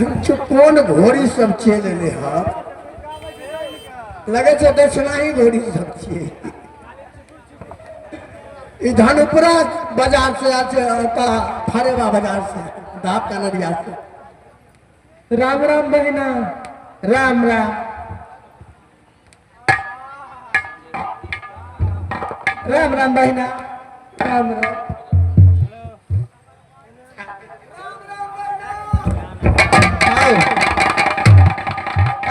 कोन घोड़ी सब चलि एलै हँ? लगै छै दक्षिणाही घोड़ी सब छियै। ई धनुपुरा बाजार से आयल छै, ओतऽ फरेबा बाजार से, धाप का नदिया से। राम राम बहिना। राम राम। राम राम बहिना। राम राम। आउ।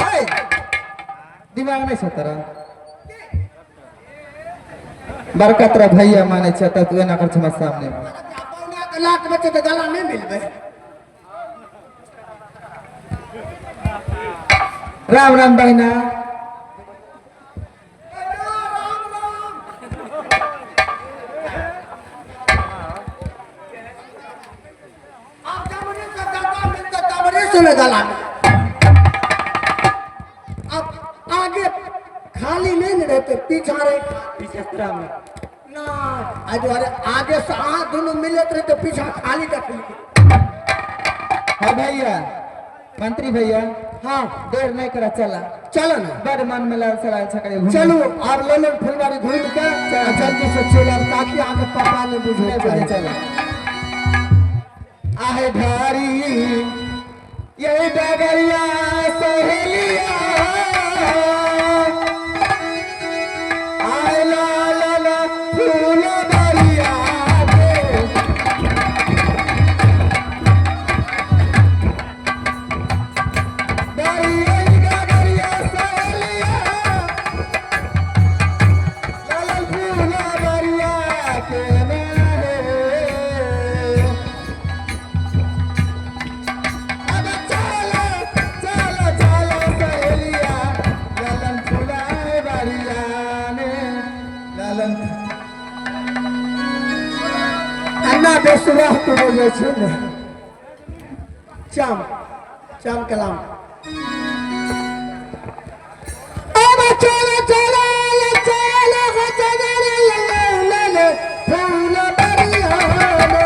आइ। दिमाग नहीं छौ तोरा? बड़का तोरा भैया मानै छै, तब तू एना कर हमरा सामने में। पौना के लाख बच्चे तऽ गला नहि मिलबै। राम राम बहिना। आब जमरे से ज्यादा मिलतै तमरे से ने गला में। अब आगे खाली नहीं ने रहते, पीछा रहे। पीछे में ना, एहि दुआरे आगे से अहाँ दुनू मिलैत रहे तऽ पीछा खाली देखलियै। हाँ भैया, मंत्री भैया। हाँ। देर नहीं करा, चला। चलो ना। बड़ मन में लाल सराय छकरे घूम। चलू, आब ले लेब फुलवारी घूमि के आ जल्दी से चलि आब, ताकि अहाँके पापा नहि बुझै। नहीं बुझे, चला। आहे धारी ये डगरिया सहेलिया, आय ला ला ला फूल बरिया के। डरिया डगरिया सहेलिया, लाल फूल बरिया के ना हे। अब चलो चलो चलो सहेलिया, ललन फुलाए बरिया ने ललन। एना बेसुराह तू बजै छै ने, चाम चाम कलाम। अब चलो चलो चलो हो चलो ले ले फूल बरिया ने।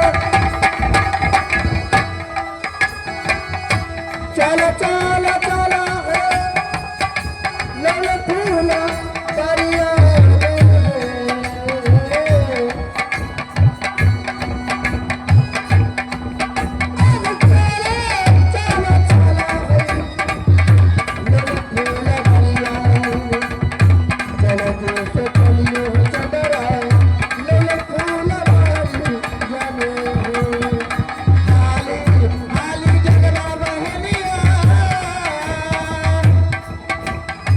चलो चलो चलो हे ले ले फूल बरिया ने। चलो चलो चलो दोस्त चलियो चंदरा ले फूल बरिया ने। हाली हाली जगला बहनिया,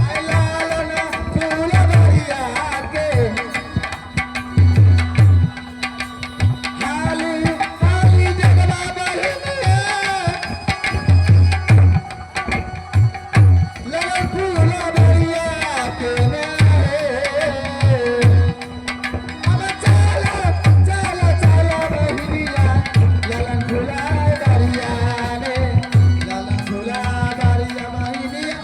आय लाल ना फूल बरिया के। हाली हाली जगला बहनिया, लाल फूल बरिया के ना हे। अब चलो चलो चलो बहिनिया, ललन फुला बरिया ने, ललन फुला बरिया बहिनिया।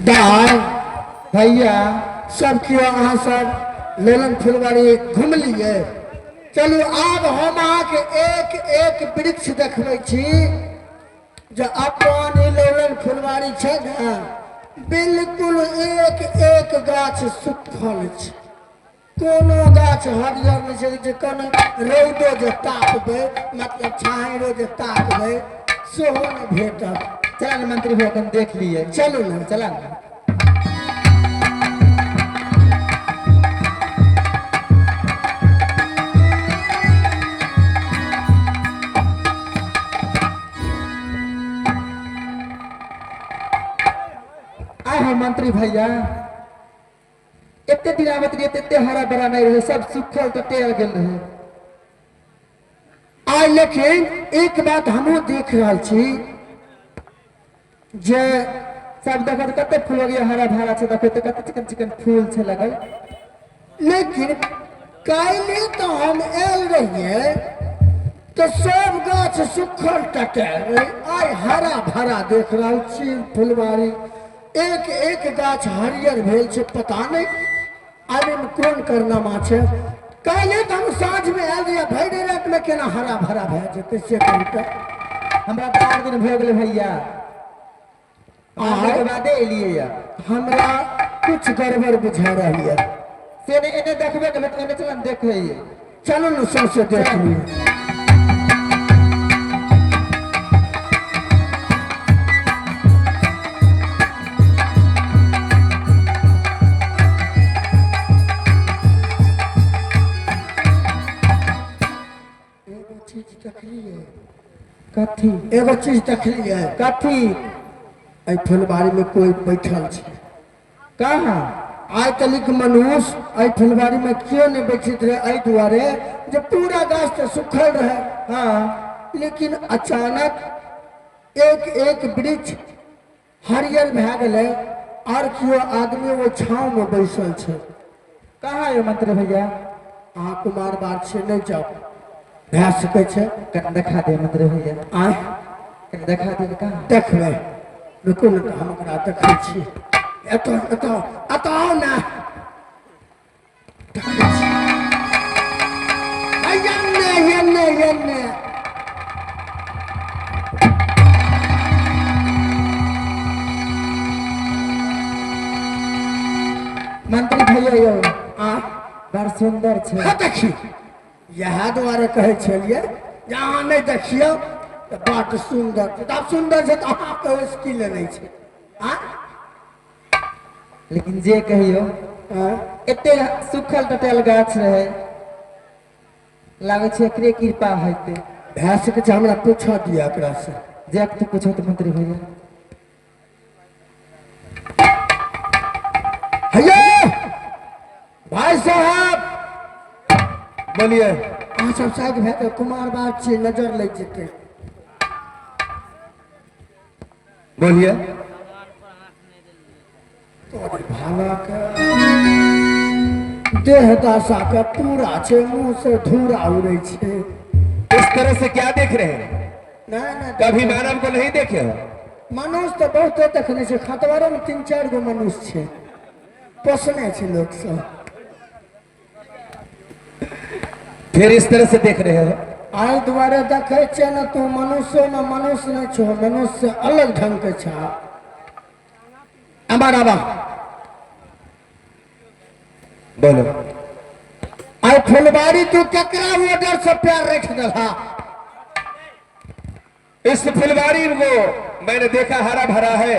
दाय। भैया। सब केओ अहाँ सब लेलन फुलवारी घुमलियै। चलू, आब हम अहाँके एक एक वृक्ष देखबै छी जे अपन ई लेलन फुलवारी छै ने, बिल्कुल एक एक गाछ सुखल छै, कोनो गाछ हरियर नहि छै जे कोनो रौदो जे तापबै, मतलब छाहरो जे ताकबै, सेहो नहि भेटत। चला ने मंत्री भैया, कन देख लिए। चलू ने। चला ने। आय हो मंत्री भैया, एते दिन आबत रहिए एते हरा भरा नहीं रहे, सब सुखल टटेल गेल रहे। आइ लेकिन एक बात हमहूँ देख रहल छी जे सब देखत कते फूल गया, हरा भरा छै, देखै तऽ कते चिकन चिकन फूल छै लगल। लेकिन काल्हि तऽ हम आयल रहियै। तऽ सब गाछ सुखल टटायल रहै। आइ हरा भरा देख रहल छी फुलबाड़ी, एक एक गाछ हरियर भेल छै। पता नहि आइ ओहिमे कोन करनामा छै। काल्हि तऽ हम साँझमे आयल रहियै, भरि रातिमे केना हरा भरा भए जेतै से कहू तऽ। हमरा 4 दिन भऽ गेलै भैया, आइ के बादे एलियै या। हमरा कुछ गड़बड़ बुझा रहल यऽ। से नहि, एने देखबे के एने चल ने देखै। चलू ने सौंसे देख लिअ। एगो चीज देखलियै। कथी? एगो चीज देखलियै। कथी? एहि फुलबाड़ी में कोई बैठल छै। कहाँ? आइ तलिक मनुष्य एहि फुलबाड़ी में क्यों नहीं बैठित रहे, एहि दुआरे जे पूरा गाछ तऽ सुखल रहे। हाँ। लेकिन अचानक एक एक वृक्ष हरियर भए गेलै आर केओ आदमी ओहि छाँव में बैसल छै। कहाँ यौ मंत्री भैया? अहाँ कुमार बात छै, नहि जाउ, भए सकै छै। कनि देखा दे मंत्री भैया। आँय? कनि देखा दे कहाँ। देखबै, रुकू ने तऽ हम ओकरा देखै छी। एतऽ एतऽ एतऽ आउ ने, देखै छी। एन्ने एन्ने एन्ने। मंत्री भैया यौ, आ बड़ सुंदर छै। हाँ, देखी, इएह दुआरे कहै छलियै जे अहाँ नहि देखियौ तऽ बड्ड सुन्दर छै। तऽ आब सुन्दर छै तऽ अहाँके ओहिसँ की लेने छै? आ लेकिन जे कहियौ, आँय? एते सुखल टटल गाछ रहे, लागै छै एकरे कृपा हेतै। भए सकै छै, हमरा पूछऽ दिअ एकरासँ। जे तू पूछो तऽ मंत्री भैया। हैया भाई साहब। बोलिए। अहाँ सब साइड भए कऽ, कुमार बात छियै, नजर लागि जेतै। बोलिए। तोरी भाला के देह दशा के पूरा छै, मुंह से धूरा उड़ै छै। इस तरह से क्या देख रहे हैं? नहि नहि। कभी मानव को नहीं देखे हो? मनुष्य तऽ बहुते देखने छै, खतवारो में 3-4 गो मनुष्य छै, पोसने छै लोक सब। फिर इस तरह से देख रहे हो? आइ दुआरे देखै छियै ने, तू मनुष्यो में मनुष्य नहि छौ, मनुष्य से अलग ढंग के छौ। अबार आबा। बोलो। आइ फुलबाड़ी तू केकरा ऑर्डर से पैर रख देलहा? इस फुलवारी को मैंने देखा हरा भरा है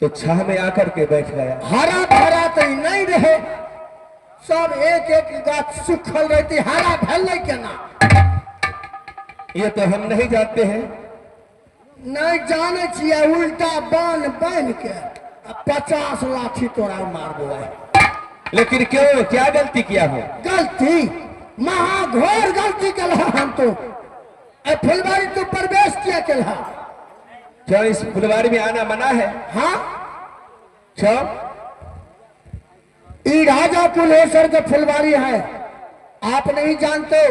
तो छाह में आकर के बैठ गया। हरा भरा तऽ ई नहि रहे, सब एक एक गाछ सुखल रहती, हरा भेलै केना? ये तो हम नहीं जानते हैं। नहि जानै छियै? उल्टा बान्ह बान्हि के आ 50 लाठी तोरा मारबो आइ। लेकिन क्यों, क्या गलती किया हो? गलती, महाघोर गलती केलहा हम तो। ए फुलबाड़ी तू प्रवेश किया केलहा? क्यों, इस फुलवारी में आना मना है? हाँ। क्यों? ई राजा कुलेश्वर के फुलवारी है, आप नहीं जानते?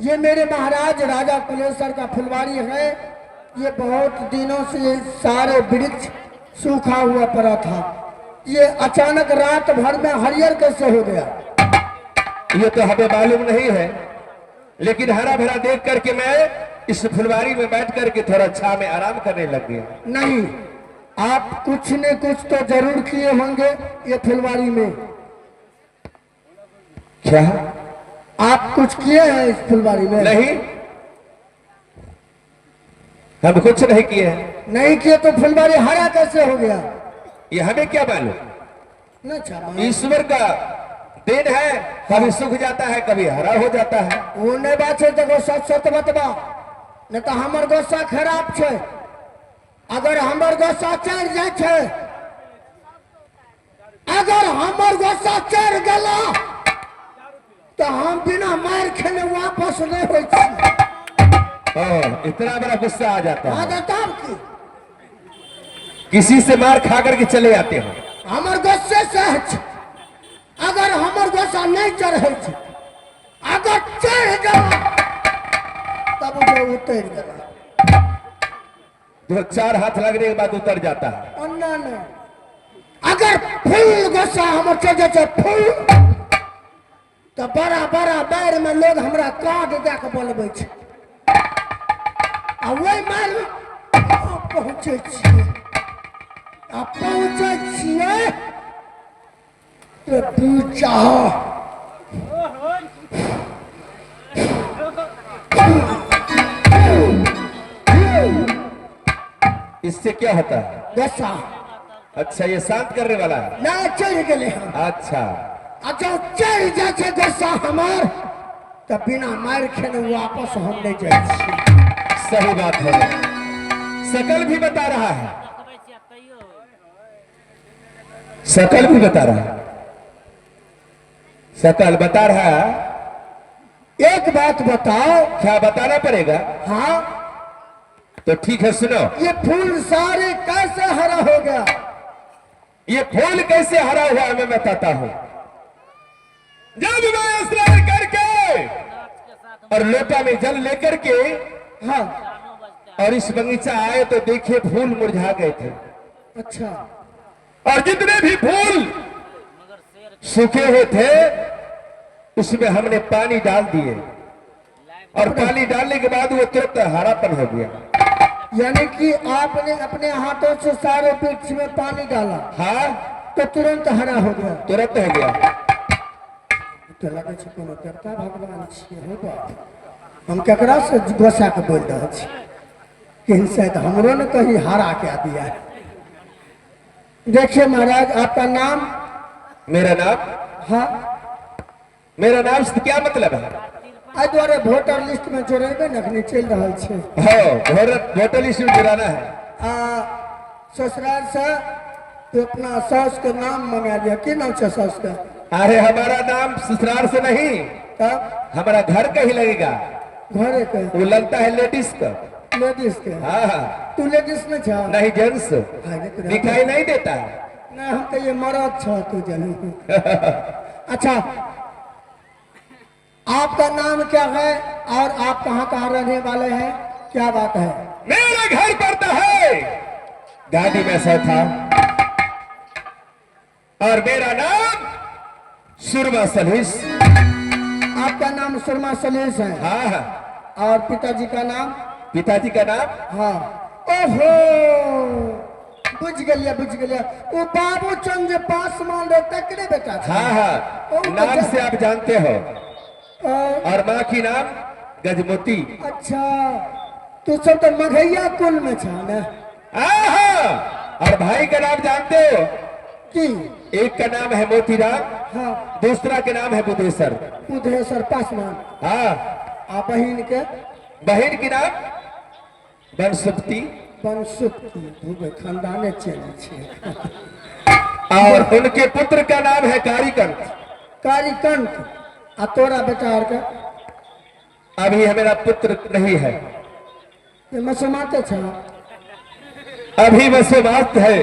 ये मेरे महाराज राजा कुलेश्वर का फुलवारी है। ये बहुत दिनों से सारे वृक्ष सूखा हुआ पड़ा था, ये अचानक रात भर में हरियर कैसे हो गया? ये तो हमें मालूम नहीं है, लेकिन हरा भरा देख करके मैं इस फुलवारी में बैठ करके थोड़ा छाह में आराम करने लग गया। नहीं, आप कुछ न कुछ तो जरूर किए होंगे ये फुलवारी में। क्या? आप कुछ किए हैं इस फुलवारी में? नहीं, हम कुछ नहीं किए हैं। नहीं किए तो फुलवारी हरा कैसे हो गया? ये हमें क्या मालूम। न अच्छा। ईश्वर का then है, कभी सूख जाता है, कभी हरा हो जाता है। ओ नहि बात छै, देखो, सच सच बतबा, नहि तऽ हमर गुस्सा खराब छै। अगर हमर गुस्सा चढ़ि जाइ छै, अगर हमर गुस्सा चढ़ि गेला तऽ हम बिना मारि खेने वापस नहि होइ छी। ओ, इतना बड़ा गुस्सा आ जाता हाँ है? तऽ तब की। किसी से मार खा करके चले आते हो? हमर गुस्से से छै। अगर हमर गुस्सा नहि चढ़ै छै, अगर चढ़ि गेला उतरि गेला। जो 4 हाथ लगने के बाद उतर जाता है। ओना नहि, अगर फुल गुस्सा हमर चढ़ि जाइ छै फुल, तऽ बड़ा बड़ा बाढ़ि में लोग हमरा कार्ड दए कऽ बोलबै छै, आ ओहि मारि मे पहुँचै छियै, आ पहुँचै छियै तऽ तू चाह इससे क्या होता है? गुस्सा। अच्छा, ये शांत करने वाला है। नहि, चढ़ि गेलै हन। अच्छा। आ जब चढ़ि जाइ छै गुस्सा हमर, तऽ बिना मारि खेने वापस हम नहि जाइ छी। सही बात है, शकल भी बता रहा है, शकल भी बता रहा है, शकल बता रहा है। एक बात बताओ। क्या बताना पड़ेगा? हाँ। तो ठीक है, सुनो। ये फूल सारे कैसे हरा हो गया? ये फूल कैसे हरा हुआ है, मैं बताता हूं। जब मैं स्नान करके और लोटा में जल लेकर के हाँ और इस बगीचा आए तो देखिए फूल मुरझा गए थे। अच्छा। और जितने भी फूल सूखे हुए थे उसमें हमने पानी डाल दिए, और पानी डालने के बाद वो तुरंत हरापन हो गया। यानी कि आपने अपने हाथों से सारे वृक्ष में पानी डाला। हाँ। तो तुरंत हरा हो गया। तुरंत हो गया। तो लगे छै कोनो देवता भगवान छियै। हो बाप, हम केकरा से गोसा के बोल रहल छी कि शायद हमरो ने कहीं हरा के दिया है। देखिए महाराज, आपका नाम? मेरा नाम? हाँ। मेरा नाम से क्या मतलब है? एहि दुआरे वोटर लिस्ट में जोड़ेबै ने, अखनी चलि रहल छै। हाँ, वोटर लिस्ट में जुड़ाना है। आ ससुराल से तू अपना सास के नाम मंगा लिया। की नाम छै सास के? अरे, हमारा नाम ससुराल से नहीं, तब? हमारा घर का ही लगेगा। घरे के? वो लगता है लेडीज का। लेडीज के? हाँ हाँ। तू लेडीज नहीं छा? नहीं, जेंट्स। हाँ, नहीं तो दिखाई नहीं देता है? नहीं, हम तो ये मरद छ तू जानू। अच्छा, आपका नाम क्या है और आप कहाँ कहाँ रहने वाले हैं, क्या बात है? मेरा घर पड़ता है गांधी में सौ था और मेरा नाम सुरमा सलीस। आपका नाम सुरमा सलीस है? हाँ हाँ। और पिताजी का नाम? पिताजी का नाम? हाँ, ओहो, बुझ गेलियै, बुझ गेलियै। ओ बाबू चंद जे पासवान रहे तकरे बेटा छै। हाँ हाँ, नाम से आप जानते हो। और माँ की नाम गजमोती। अच्छा, तू सब तो मघैया कुल में छा ने? हाँ हाँ, और भाई का नाम जानते हो? की? एक का नाम है मोतीराम। हाँ। दूसरा के नाम है बुधेश्वर। बुधेश्वर पासवान? हाँ। आ बहिन के? बहन के नाम बनसुपति। बनसुपति, धूबे खानदाने चले छै। और उनके पुत्र का नाम है कारीकंठ। कारीकंठ। आ तोरा बेटा आर के? अभी मेरा पुत्र नहीं है। ये मसोमाते छ? अभी वसुमात है।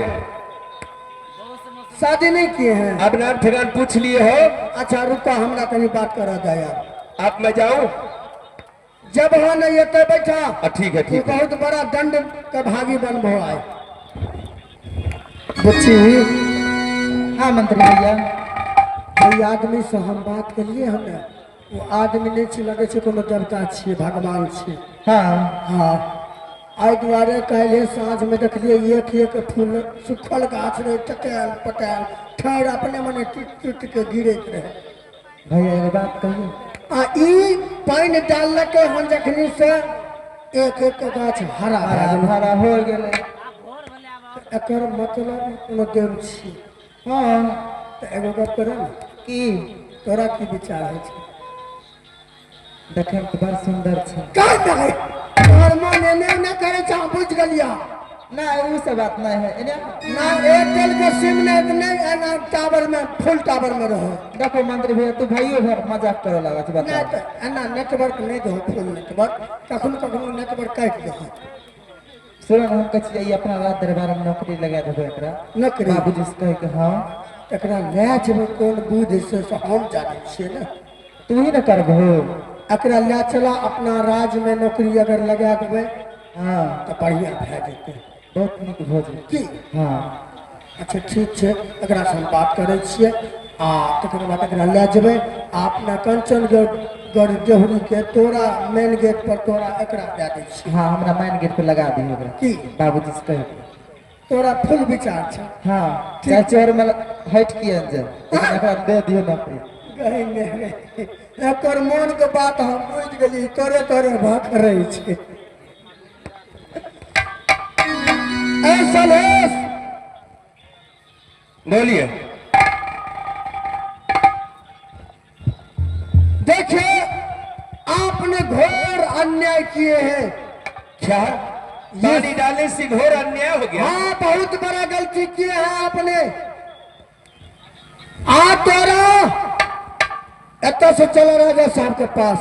शादी नहीं किए हैं? अब नाम ठिकान पूछ लिए हो। अच्छा रुका, हमरा कहीं बात करा दे यार। आप मैं जाऊं? जब हो नहीं ये तो बैठा। ठीक है। तू ठीक है। बहुत बड़ा दंड के भागी बनबो आए बुच्ची। हाँ मंत्री भैया। ओहि आदमी से हम बात केलिए हन ने, ओ आदमी नहि छै, लगै छै कोनो देवता छियै, भगवान छियै। हाँ। हाँ, एहि दुआरे काल्हि साँझमे देखलियै एक एक फूल सुखल गाछ रहै, टकायल पटायल ठाढ़ि अपने मने टूटि टूटि के गिरैत रहै। भैया, एगो बात कहिए? आ ई पानि डाललकै हन जखनी से एक एक के गाछ हरा भए हरा गेलै। भरा हो गेलै। एकर मतलब कोनो देव छी। हाँ। तऽ एगो गप करऽ ने। की? तोरा की विचार होइ छै? देखै मे तऽ बड़ सुन्दर छै। काहे नहि तोहर मन एने ओने करै छै, हम बुझि गेलियौ। नहीं, उ सब बात नहीं है एने। ना एयरटेल के सिम नहीं, नहीं एना टावर में फुल टावर में रहो। देखो मंत्री भैया, तू भाइयो भर मजाक करे लगा छै। नहीं। बता। तऽ एना नेटवर्क नहि दहो फुल नेटवर्क, कखनो कखनो नेटवर्क काटि दहो। सुन, हम कहै छियै ई अपना राज दरबार में नौकरी लगा देबै एकरा। नौकरी? बाबूजी से कह के, हाँ। तकरा लए जेबै कोन बुद्धि से, से हम जानै छियै ने। तू ही न करबहो। एकरा लए चला अपना राज्य में नौकरी अगर लगा देबै हाँ तऽ बढ़िआँ भए जेतै। बहुत नीक भऽ जेतै। की? हाँ। अच्छा ठीक छै, एकरासँ हम बात करै छियै आ तकर बाद एकरा लए जेबै आ अपना कंचनगढ़ देहुरीके तोरा मेन गेट पर तोरा एकरा दए दै छियै। हाँ, हमरा मेन गेट पर लगा दियौ ओकरा। की? बाबूजी से कहि के। तोरा फुल विचार छै। हाँ, चाहे चोर में हटि किया ने जाए, लेकिन एकरा दे दियौ नौकरी। गही ने, एकर मोन के बात हम बुझि गेली, तोरे तोरे भाख रहै छै। ए सलेश, बोलिए। देखिए आपने घोर अन्याय किए हैं। क्या पानी डालने से घोर अन्याय हो गया? हाँ, बहुत बड़ा गलती किए हैं आपने। आ तोरा एतऽ से चलो राजा साहब के पास।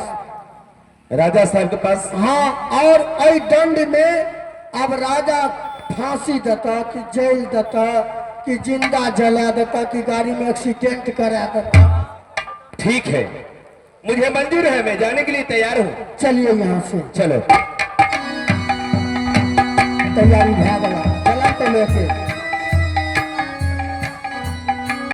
राजा साहब के पास? हाँ, और एहि दंड में अब राजा फांसी देता कि जेल देता कि जिंदा जला देता कि गाड़ी में एक्सीडेंट करा देता। ठीक है, मुझे मंजूर है, मैं जाने के लिए तैयार हूँ। चलिए यहाँ से। चलो। तैयारी भए गेला, चला तो लेके।